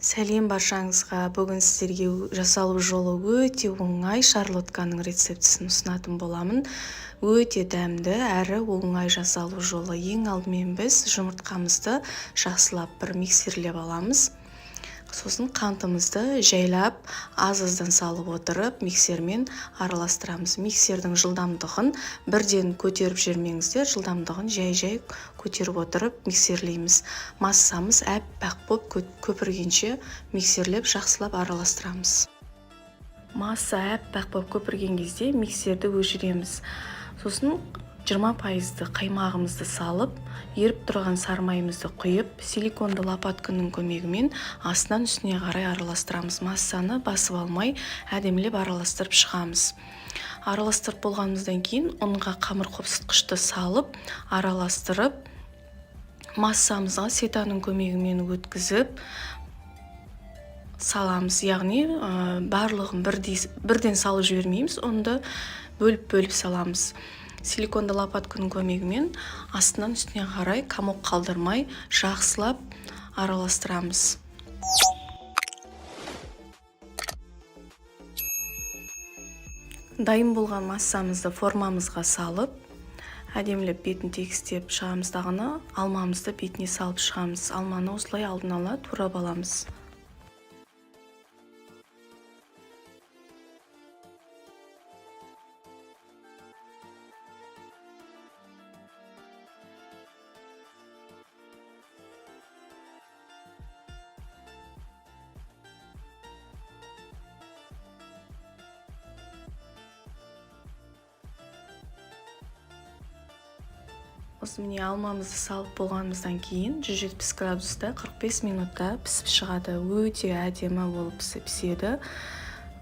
Сәлем баршаңызға. Бүгін сіздерге жасалу жолы өте оңай шарлотканың рецептісін ұсынатын боламын. Өте дәмді әрі оңай жасалу жолы. Ең алдымен біз жұмыртқамызды жақсылап бір миксерлеп аламыз. Сосын қантымызды жайлап аз-аздан салып отырып миксермен араластырамыз. Миксердің жылдамдығын бірден көтеріп жібермеңіздер, жылдамдығын жай-жай көтеріп отырып миксерлейміз. Массамыз әппақ болып көпіргенше миксерлеп жақсылап араластырамыз. Масса әппақ болып көпірген кезде миксерді өшіреміз. Сосын 20% қаймағымызды салып, еріп тұрған сармайымызды құйып, силиконды лопатканың көмегімен астынан үстіне қарай араластырамыз. Массаны басып алмай, әдемілеп араластырып шығамыз. Араластырып болғанымыздан кейін ұнға қамыр қопсытқышты салып, араластырып, массамызға сетаның көмегімен өткізіп саламыз. Яғни, барлығын бірден салып жібермейміз, ұнды бөліп-бөліп саламыз. Силиконды лопатканың көмегімен астынан үстіне қарай комок қалдырмай жақсылап араластырамыз. Дайын болған массамызды формамызға салып, әдемілеп бетін тегістеп шығамыз дағыны, алмамызды бетіне салып шығамыз. Алманы осылай алдын ала турап аламыз. Осы міне алмамызды салып болғанымыздан кейін 170 градуста 45 минутта пісіп шығады. Өте әдемі болып піседі.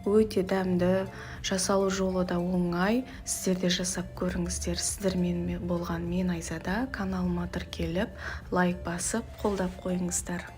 Өте дәмді, жасалу жолы да оңай. Сіздер де жасап көріңіздер. Сіздермен болған мен Айзада. Каналыма тіркеліп, лайк басып, қолдап қойыңыздар.